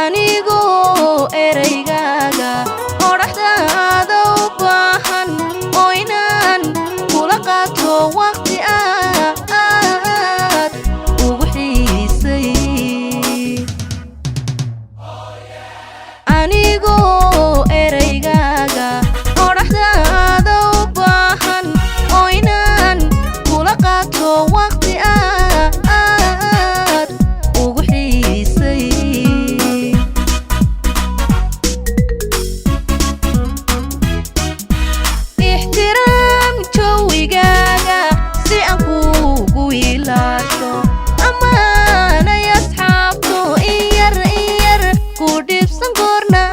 Anigoo eraygaaga odhaxdaada u baahan oo inaan kula qaato waqti aad ugu xiisay. Anigoo eraygaaga odhaxdaada u baahan oo inaan kula qaato waqti aad ugu xiisay. Ixtiraam jawigaaga si aan kuugu ilaasho, ammaanay asxaabtu in yar in yar ku dhibsan goorna.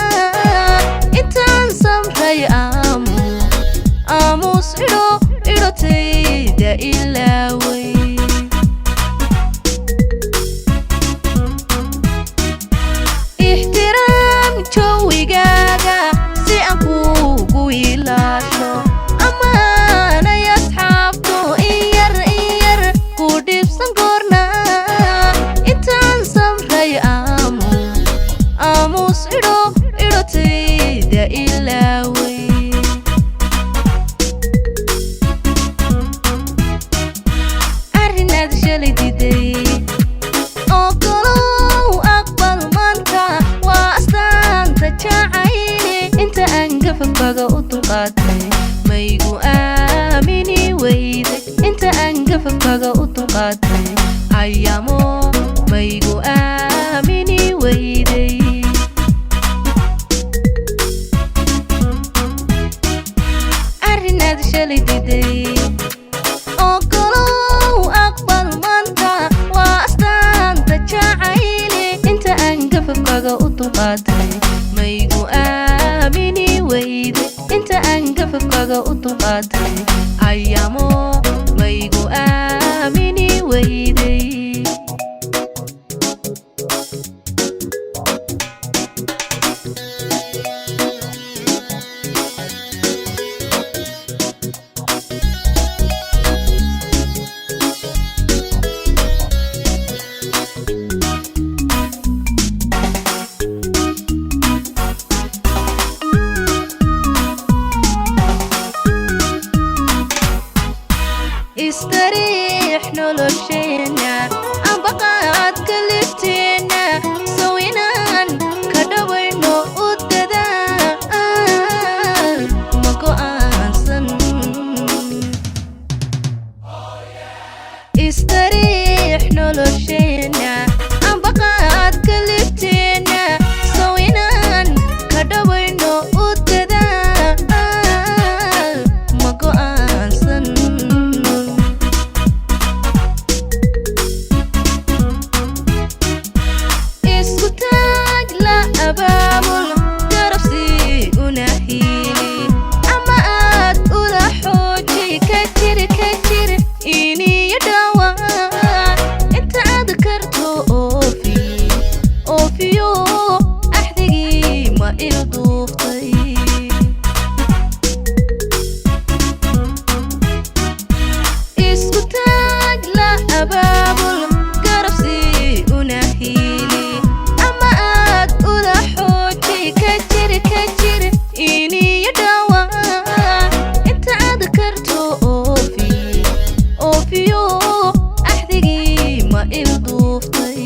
Intaan samray aamu aamus idho idhotayda ilaaway. Ixtiraam jawigaaga si aan kuugu ilaasho, ammaanay asxaabtu in yar in yar ku dhibsan goorna. Intaan samray aamu aamus idho idhotayda ilaaway. Arrinaad shalay diday ogolow aqbal maanta, waa astaanta jacayle. Inta aan gafafkaga u dulqaatay, maygu aamini weyday? Inta aan gafafkaga u dulqaatay ayaamo, maygu aamini weyday? Arrinaad shalay diday ogolow aqbal maanta, waa astaanta jacayle. Inta aan gafafkaga u dulqaatay, maygu aamini weyday? Inta aan gafafkaga u dulqaatay ayaamo, maygu aamini weyday? Istariix nolosheenna ambaqaadka lifteenna, sow inaan ka dhawayno u dadaal ma go'aansan. Istariix nolosheenna ambaqaadka lifteenna, sow inaan ka dhawayno u dadaal ma go'aansan. Isku taag la abaabul, garabsi una hiili ama aad ula xooji, ka jiri ka jiri iniyo dhawaa inta aad karto. Oofi oofiyo axdigii ma il duuftay? Isku taag la abaabul, garabsi una hiili ama aad ula xooji, ka jiri ka jiri iniyo dhawaa inta aad karto. Oofi oofiyo axdigii ma il duuftay?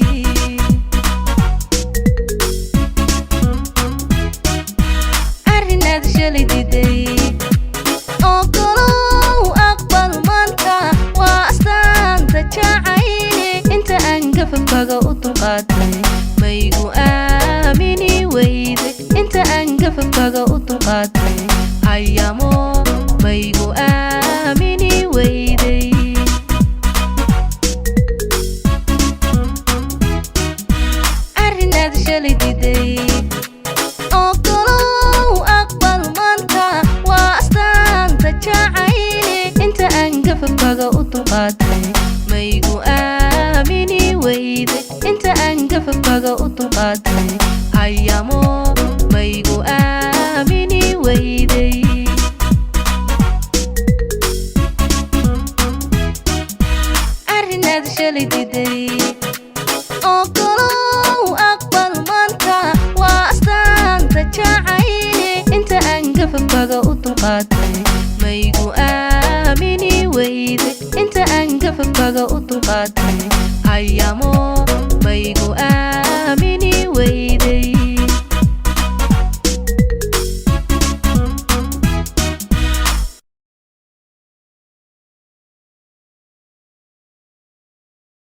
Arrinaad shalay diday ogolow aqbal maanta, waa astaanta jacayle. Inta aan gafafkaga u dulqaatay, maygu aamini weyday? Inta aan gafafkaga u dulqaatay ayaamo, maygu aamini weyday? Arrinaad shalay diday ogolow dulqaatay, maygu aamini weyday. Inta aan gafafkaga u dulqaatay ayamo, maygu aamini weyday. Arrinaad shalay diday